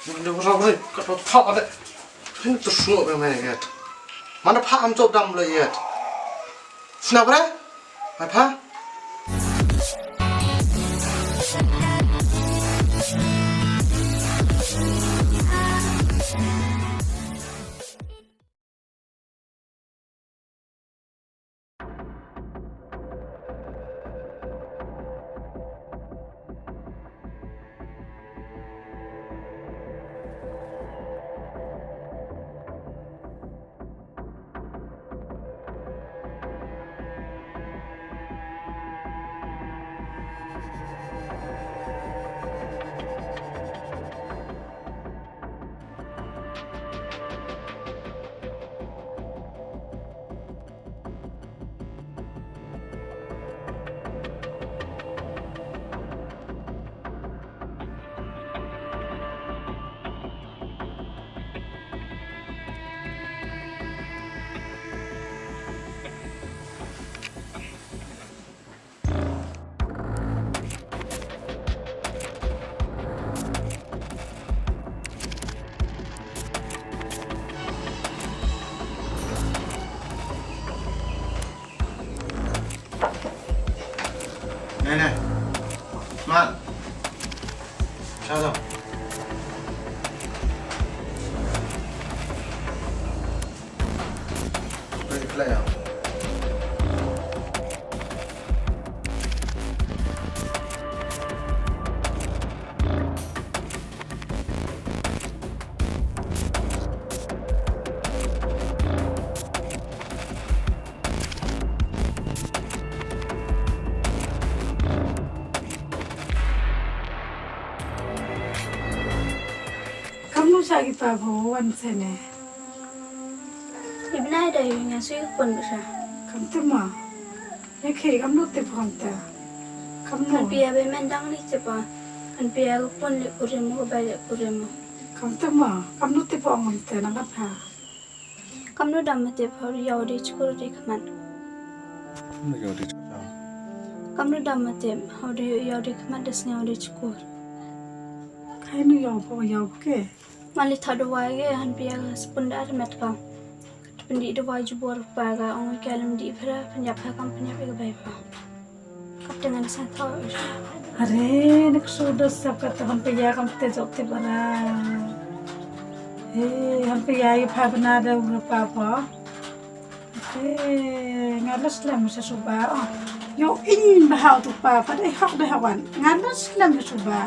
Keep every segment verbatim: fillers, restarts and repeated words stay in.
Mane ura ura ka to pha ade. Hin tu shu be me yet. Mane pha am to dam le yet. Sna bre? Mai pha. Nai, nai. Mat. Sha to. Play, play out. Kamnu sa ki pa pho wan sene. Ibna da yu nga sui pon bsa. Kam te ma. Ïa ki kam nu tip hangta. Kam nu. Kan pia be men dang ni tip a. Kan pia ko pon le kurim ko bai le kurim. Kam te ma, kam nu tip hangta na ka pha. Kam nu dam ma tip hau ri yau ri chukur ri khmat. Kam nu yau ri chukur. Kam nu dam ma tip hau ri yau ri khmat da sne hau ri chukur. Kai nu yau pho yau ke. Mali tha dawai ge han pia ka spun da ar met ka. Kat pun di dawai jubor pa ka ong ka lem di phra pun yap ha kam pun yap ka bai pa. Kat dengan sa tha. Are nak sudah sab kat han pia kam te jok te bara. He han pia i pha bana da ur pa pa. He nga las lem sa suba. Yo in ba hau tu pa pa dai hak dai hawan. Nga las lem sa suba.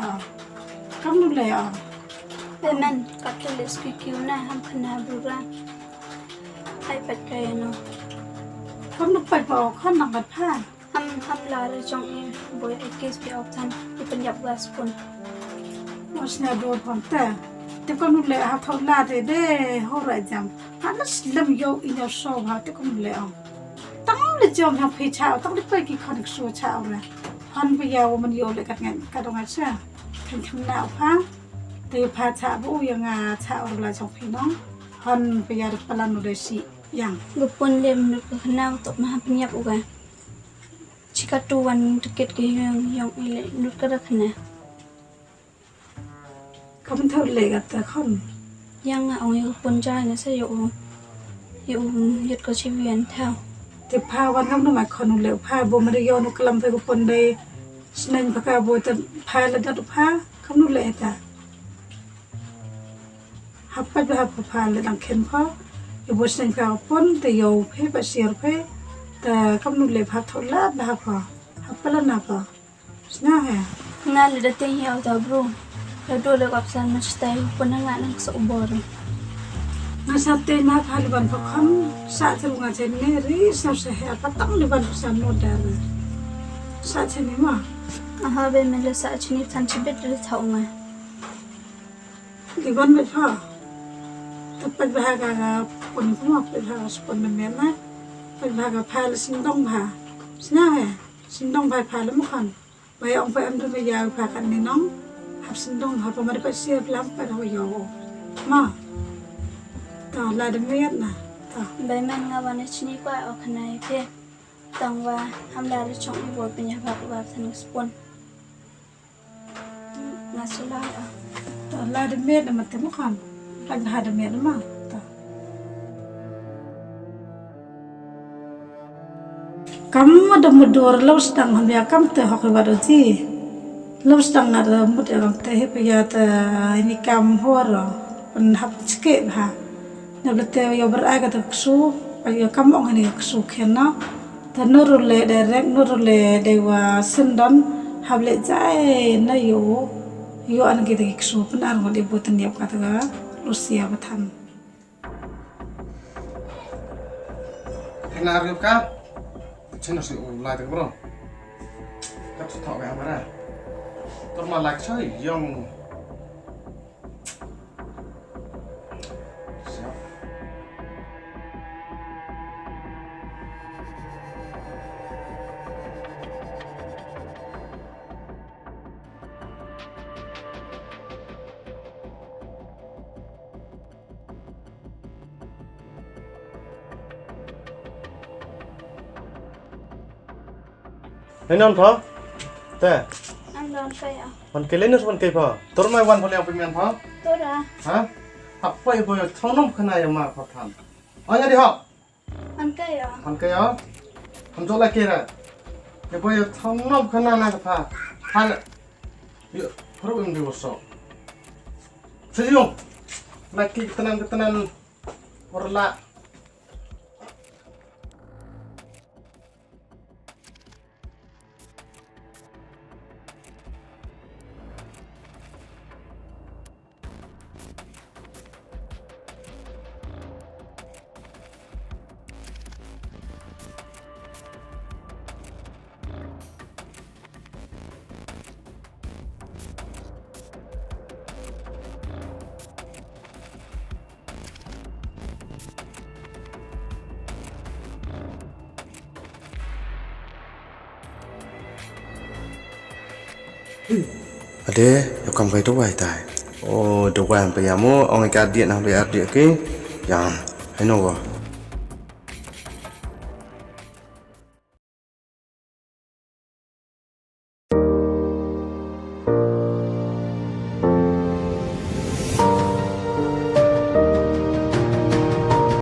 Kam nu le. Pemen, ka kilis ki kiu na ham khana bura. Ai pat ka ya no. Kam nuk pat ba o khan nang kat pha. Ham ham la re jong i boy ai kis pi op than i pen yap gas pun. Mas na do pon ta. Te kam nuk le ha thau la de de ho ra jam. Ha nas lem yo i no so ha te kam nuk le o. Tang le jam ha phi cha tang le pai ki khan so cha o ra. Han ba ya wo man yo le kat ngan ka dong ai sa. Kan kham na o pha. Te pha cha bu ïa nga cha ur la chong phi nong. Han pia da palan u da shi yang. Ga pun lem nut ka khana u tok ma ha pynïap u ga. Chi ka tu wan tiket ki yong yong i le nut ka da khana. Kam thau le ga ta khon. Yang nga ong ïa ka pun ja na sa ïa u. Ïa u yut ka chi bian thau. Te pha wan ngam nu mai khon u le pha bo ma da ïa u nu klam pha ka pun dei. Sneng pha ka bo ta pha la dat u pha. Kam nu le ta. Hap pat ba hap pha le dang khen pha. Ïa bo sneng pha pon te ïa u phe ba siar phe. Te kam nu le pha thot la ba hap pha. Hap pha la na pha. Sna he. Nga le da te ïa u ta bro. Ka do le kap san ma stai pon nga nang so bor. Nga sa te ma pha le ban pha kham sa te nga te ne ri sa sa he pha tang le ban pha san no da. Sa te ne ma. Aha be me le sa chini than chi bet le tha u nga. Liban bad pha. Te peit bha ka ka pun kuma peit bha ka spun na mena. Peit bha ka pha le sindong bha. Sna he. Sindong bha pha le mukhan. Bai ong peit em tu me ya pha kan ni nong. Hap sindong bha pa ma de peit sia plam peit ho yo. Ma. Ta la de miet na. Ta. Bai men nga wan chini kwa o khana ite. Tang wa ham la le chong i bol pin ya bha ka ba than spun. Nga sula ah. La da miet ma te mo kan. La da miet ma. Ta. Kam da mudur lou sdang ham ïa kam te hok i wat o ji. Lou sdang nga da mut ïa kam te hi pa ïa te ni kam hor. Pynhap chike bha. Na bla te ïa ber ai ka te ksu. Pa ïa kam ong ni ksu khen na. Te nuru le direct nuru le dei wa sendon. Hap le jai na ïo. Ïo an ki te ksu pyn ar ngot ibu ten ïa ka te ka. Lusia bathan. Kena riu ka. Chena si u lai teng bro. Kap si thok yang bara. Tur ma lai choi yong. Siap. Hei non pha. Te. An don kai ah. Wan kai lenus wan kai pha. Tur mai wan pha liang pimian pha. Tura. Ha? Hap pai boy thong nom khana ya ma pha than. Anya di hap. An kai ah. An kai ah. Ham jol la kira. Ya boy thong nom khana na ka pha. Hal. Yo, pru im di waso. Sejong. Laki ketenan ketenan. Orla. Ade, yo kam kai dawai tai. Oh, dawai am payam mo, ong ka dia na le ar dia ke. Yang, hai no wa.